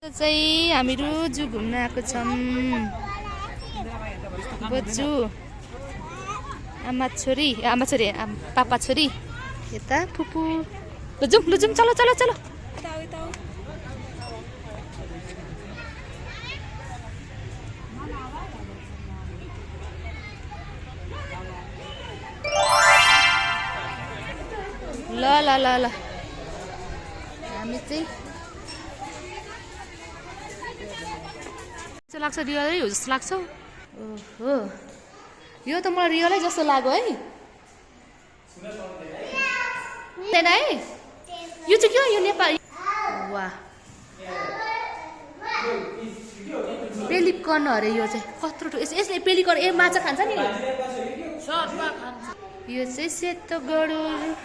चाहिँ हामीहरू जू घुम्न आएको छौँ। बज्जू आमा छोरी पापा छोरी यता फुपू लुजुम चलो चलो चलो। ल ल ल ल हामी चाहिँ लाग्छ रियलै हो जस्तो लाग्छ। ओहो यो त मलाई रियलै जस्तो लाग्यो है। है यो चाहिँ के हो यो नेपाली वाह पेलिकन अरे यो चाहिँ कत्रो यसले पेलिकन ए माछा खान्छ नि यो चाहिँ सेतो गरुड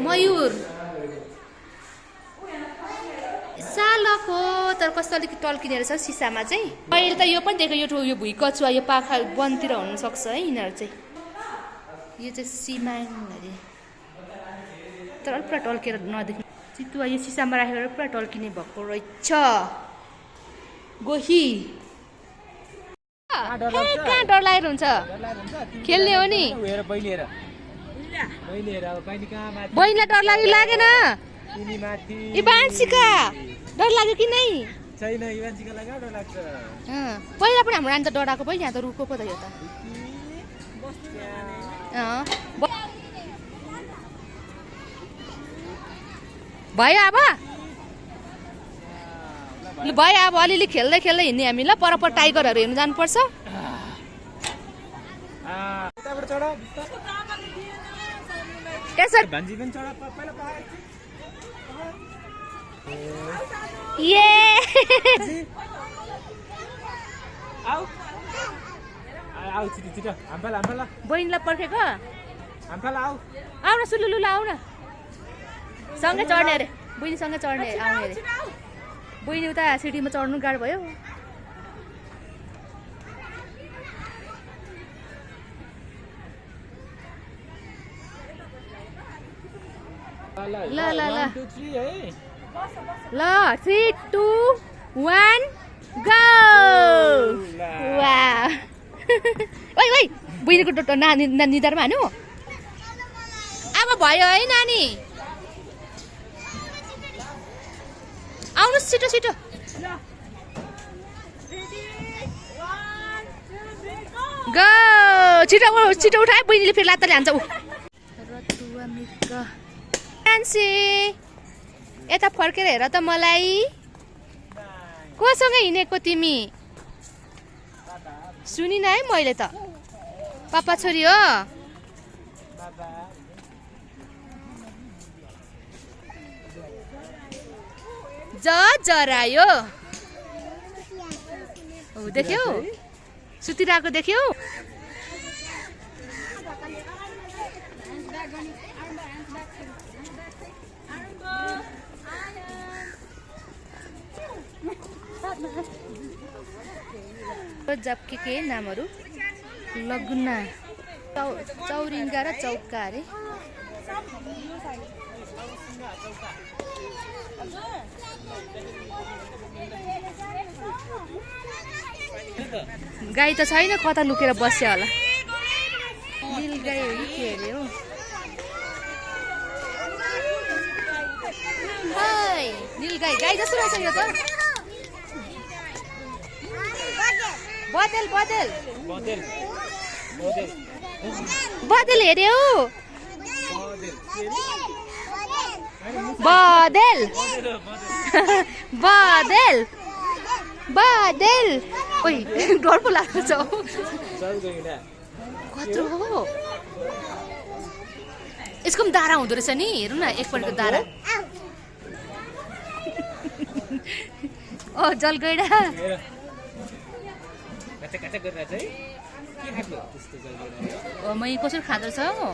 मयूर सालको तर कस्तो अलिकति टल्किने रहेछ सिसामा चाहिँ। अहिले त यो पनि देखेँ यो भुइँ कछुवा यो पाखा वनतिर हुनसक्छ है यिनीहरू चाहिँ। यो चाहिँ सिमाङ अरे तर अलिक पुरा टल्केर नदेख्ने चितुवा यो सिसामा राखेर पुरा टल्किने भएको रहेछ। गोही कहाँ डर लागेर हुन्छ खेल्ने हो नि बहिनीलाई डर लागेन ए बान्सिका डर लाग्यो कि नै छैन इवान्सिका लाग्यो डर लाग्छ। पहिला पनि हाम्रो नानी त डराएको पो यहाँ त रुखको पो त यो त भयो अब भयो अब अलिअलि खेल्दै खेल्दै हिँड्ने हामी ल पर टाइगरहरू हेर्नु जानुपर्छ। बहिनीलाई पर्खेको आऊ न सुलुलु आऊ न सँगै चढ्ने अरे बहिनीसँगै चढ्ने आउने अरे बहिनी उता सिडीमा चढ्नु गाह्रो भयो। ल ल ल ल 3 2 1 गो वाह ओइ ओइ बहिनीको नानी निधारमा हान्यो अब भयो है नानी आउनुहोस् छिटो छिटो गो छिटो छिटो उठाए बहिनीले फेरि लात्ताले हान्छ ऊ रतुवा मिक्क फ्यान्सी यता फर्केर हेर त मलाई कोसँग हिँडेको तिमी सुनिन है मैले त पापा छोरी हो जरायो देख्यौ सुतिरहेको देख्यौ जबकि के नामहरू लग्ना चौरिङ्गा र चौका अरे गाई त छैन कता लुकेर बस्यो होला नील गाई हो कि के अरे हो नील गाई गाई जस्तो रहेछ यो त बदेल बदेल बदेल हेऱ्यौ बदेल बदेल बदेल ओइ डर पो लाग्छ कत्रो हो यसको पनि दारा हुँदो रहेछ नि हेरौँ न एकपल्टको दारा ओ जलगैडा मै कसरी खाँदो रहेछ हो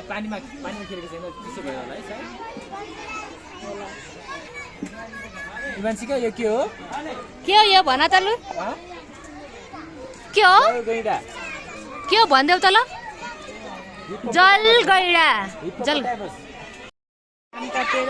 पानीमा खेलेको छैन त्यसो भयो होला है मान्छेका यो के हो के हो यो भन त लु के हो गैडा के हो भनिदेऊ त ल जल गैडा जल काटेर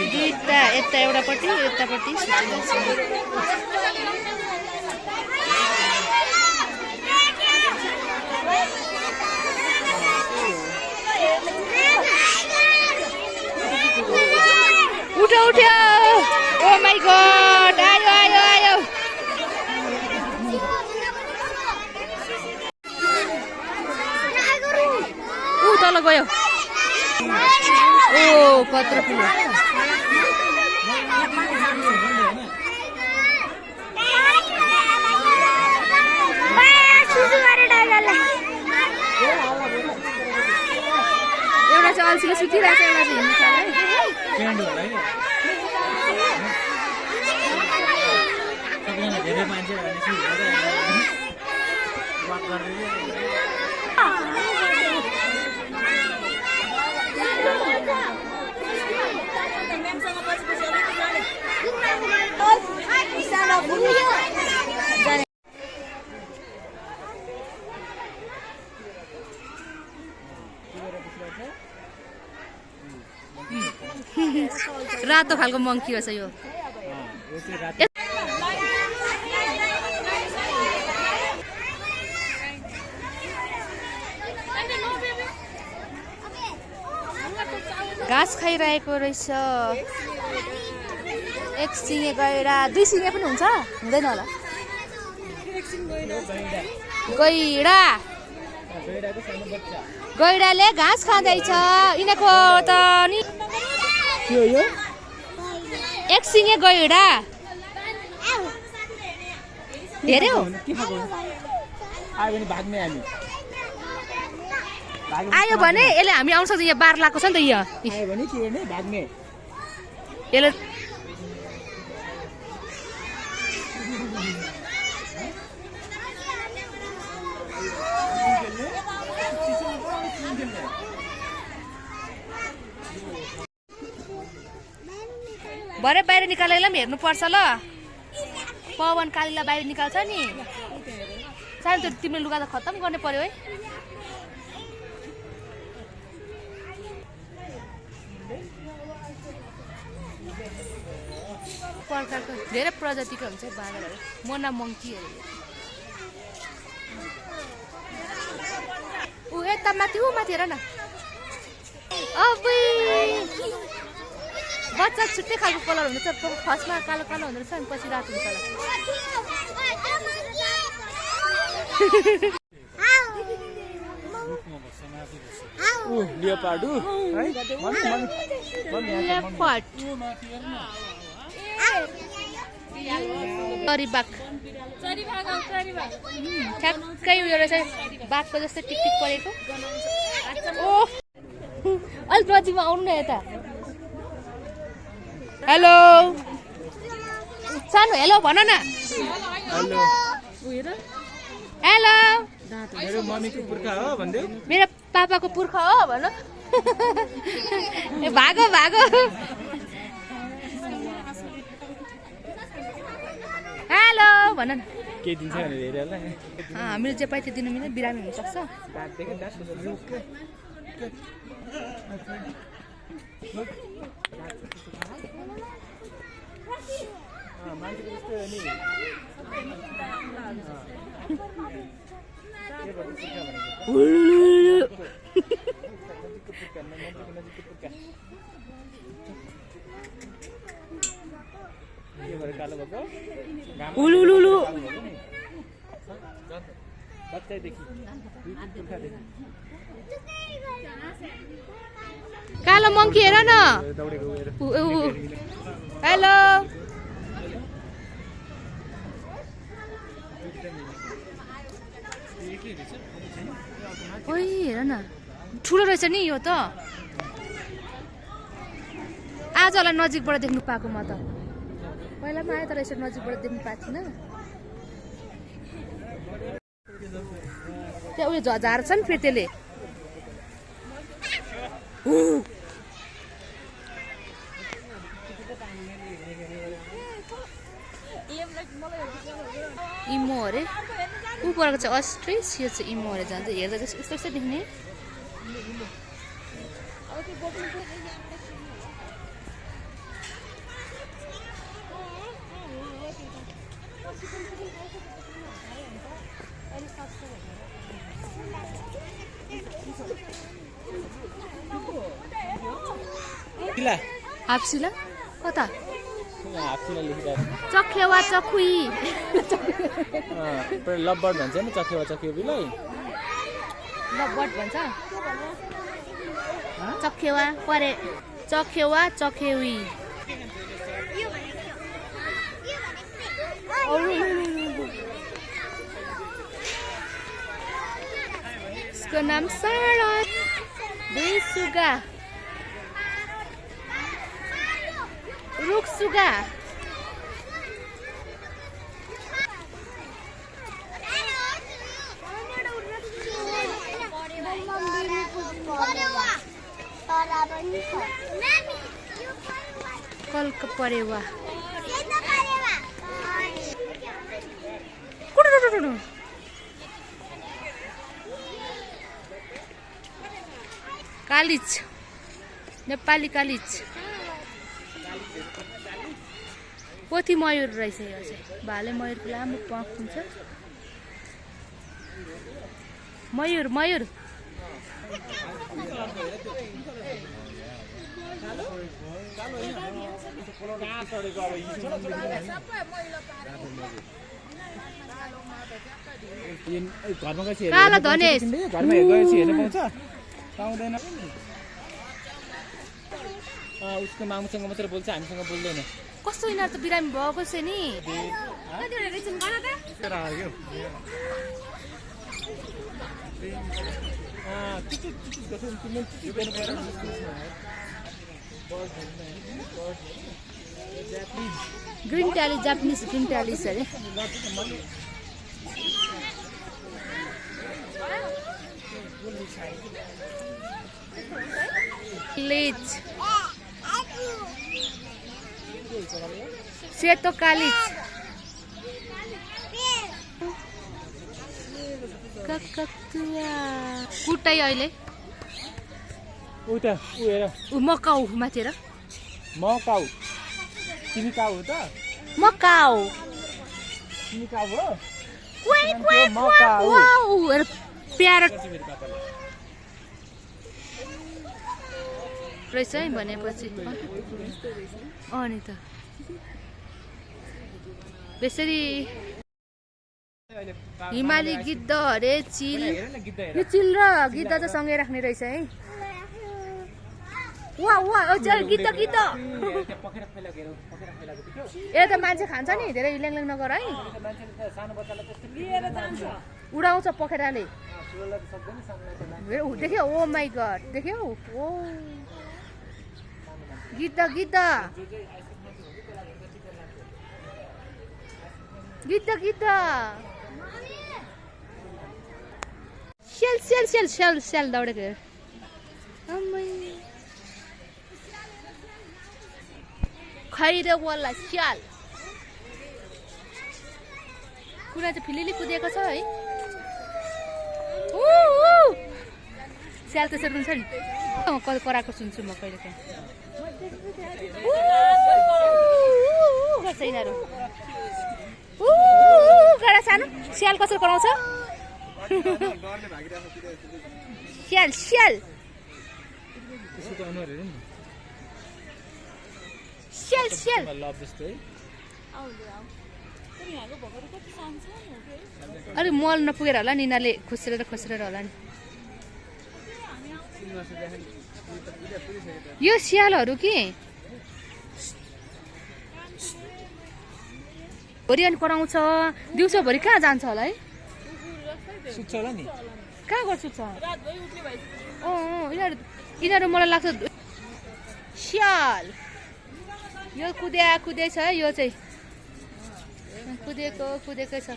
दुईटा यता एउटापट्टि यतापट्टि उठ्यो उठ्यो ओ माई गॉड आयो आयो आयो ऊ तल गयो ओ कत्रो ठुलो एउटा चाहिँ अल्छीले सुतिरहेको छ एउटा चाहिँ हिँड्नु छ है सबैजना धेरै मान्छे भनेपछि वाक गर्दै रातो खालको मङ्की रहेछ यो घाँस खाइरहेको रहेछ एक सिङे गैडा दुई सिङे पनि हुन्छ हुँदैन होला गैडा गैडाले घाँस खाँदैछ यिनीहरूको त नि एक सिङे गैडा धेरै हो आयो भने यसले हामी आउन सक्छ यहाँ बार लगाएको छ नि त यहाँ यसले भरे बाहिर निकालेर पनि हेर्नुपर्छ ल पवन कालीलाई बाहिर निकाल्छ नि सानो त्यो तिम्रो लुगा त खत्तम गर्ने पर्यो है प्रकारको धेरै प्रजातिको हुन्छ बाँदरहरू मोना मङ्कीहरू ऊ यता माथि ऊ माथि हेर न बच्चा छुट्टै खालको कलर हुन्छ फर्स्टमा कालो कालो हुँदो रहेछ अनि पछि रातो हुन्छ ठ्याक्कै उयो रहेछ बाघको जस्तै टिकटिक परेको ओ अलिक नजिकमा आउनु न यता हेलो सानो हेलो भन न हेलो मेरो मम्मीको पुर्खा हो भन्दै मेरो पापाको पुर्खा हो भन भागो भागो हेलो भन न के दिन्छ भनेर हेरेला हामीले जे पाइ त्यो दिनु मिल्दैन बिरामी हुनसक्छ कालो मङ्की हेर न हेलो ओइ हेर न ठुलो रहेछ नि यो त आज होला नजिकबाट देख्नु पाएको म त पहिला पनि आएँ तर यसरी नजिकबाट देख्नु पाएको थिइनँ त्यहाँ उयो झार्छ नि फेरि त्यसले इमो अरे ऊ परेको चाहिँ अस्ट्रिच यो चाहिँ इमो अरे जान्छ हेर्दा चाहिँ यस्तो यस्तो देख्ने हाप्सिला कता चखेवा चखुई लब्बड भन्छ नि चखेवा चखेवीलाई लब्बड भन्छ चखेवा परे चखेवा चखेवी इसको नाम सारत बेसुगा रुखसुगा कल्क परेवा कालिज नेपाली कालिज पोथी मयूर रहेछ यो चाहिँ भाले मयूरको लामो प्वाख हुन्छ मयूर मयूर कालो धनेश घरमा गएपछि हेर्न पाउँछ पाउँदैन उसको मामुसँग मात्र बोल्छ हामीसँग बोल्दैन कस्तो यिनीहरू त बिरामी भएको छ नि ग्रिन ट्याली जापानिज ग्रिन ट्यालिस अरे लेज सेतो कालिज कुटाइ अहिले उता उ हेर उ मकाउ माथि र मकाउ तिमी काउ हो त मकाउ तिमी काउ हो वाउ प्यारट रहेछ है भनेपछि अनि त बेसरी हिमाली गिद्ध अरे चिल यो चिल र गिद्ध चाहिँ सँगै राख्ने रहेछ है वा वा गिद्ध गिद्ध ए त मान्छे खान्छ नि धेरै ल्याङ नगर है उडाउँछ पखेराले देख्यौ ओ माई गड देख्यौ ओ गिद्ध गिद्ध गिद्ध गिद्ध सेल सेल सेल सेल सेल दौडेको खैरो वाला स्याल कुरा चाहिँ फिलिली कुदेको छ है स्याल त्यसरी हुन्छ नि कहिले कराएको सुन्छु म कहिले काहीँ गर्छ यिनीहरू गरा सानो स्याल कसरी कराउँछ स्याल स्याल स्याल स्याल अरे मल नपुगेर होला नि यिनीहरूले खोसेर होला नि यो स्यालहरू के भोलि अनि कराउँछ दिउँसोभरि कहाँ जान्छ होला है सुत्छ होला नि कहाँ गर्छ यिनीहरू मलाई लाग्छ स्याल यो कुदे छ यो चाहिँ कुदेकै छ।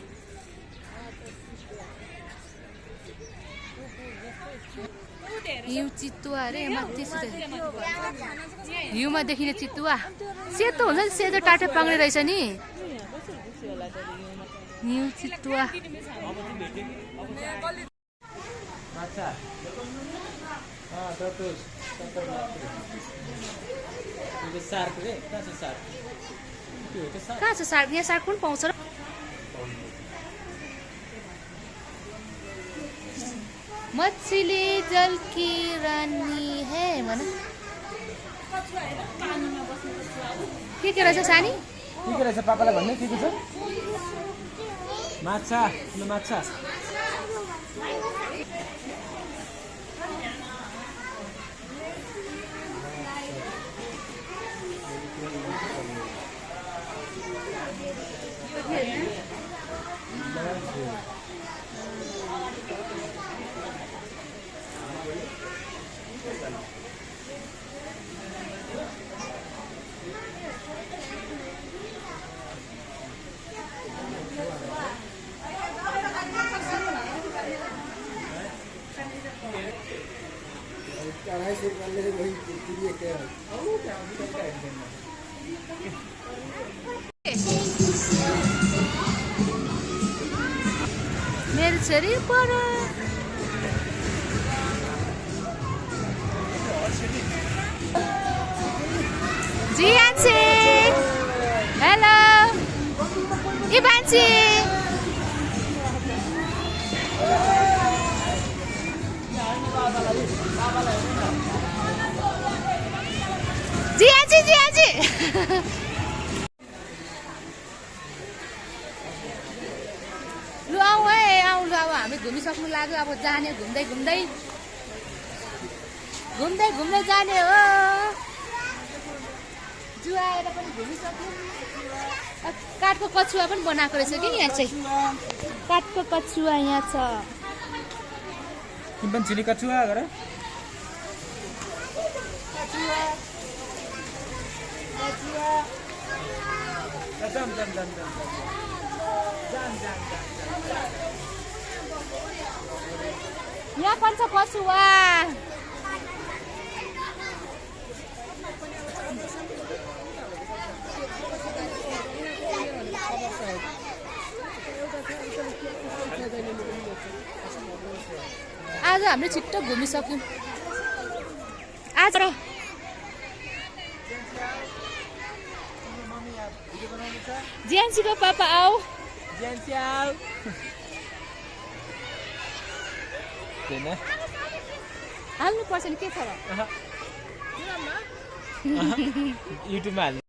हिउँ चितुवा अरे माथि हिउँमा देखिने चितुवा सेतो हुन्छ नि, सेतो टाटे पाङ्रे रहेछ नि हिउँ चितुवा। कहाँ छ सार्क? यहाँ सार्क पनि पाउँछ र? मछली जल की रानी है भन। के रहेछ सानी? के रहेछ पापालाई भन्ने के छ? माछा माछा। मेरो छोरी पर जियान्छे। हेलो ए बान्छे जियाजी लु आऊ है आऊ लु अब हामी घुमिसक्नु लाग्यो। अब जाने घुम्दै जाने हो। जुवाएर पनि घुमिसक्नु। काठको कछुवा पनि बनाएको रहेछ कि यहाँ चाहिँ। काठको कछुवा यहाँ छ। तिमी पनि चिनी कछुवा गर। यहाँ पनि छ कछुवा। आज हामीले छिट्टो घुमिसक्यौँ। आज र ज्यान्सीको पापा आऊ। ज्यान्सी आऊ। हाल्नु पर्छ नि के छ र? युट्युबमा हाल्नु।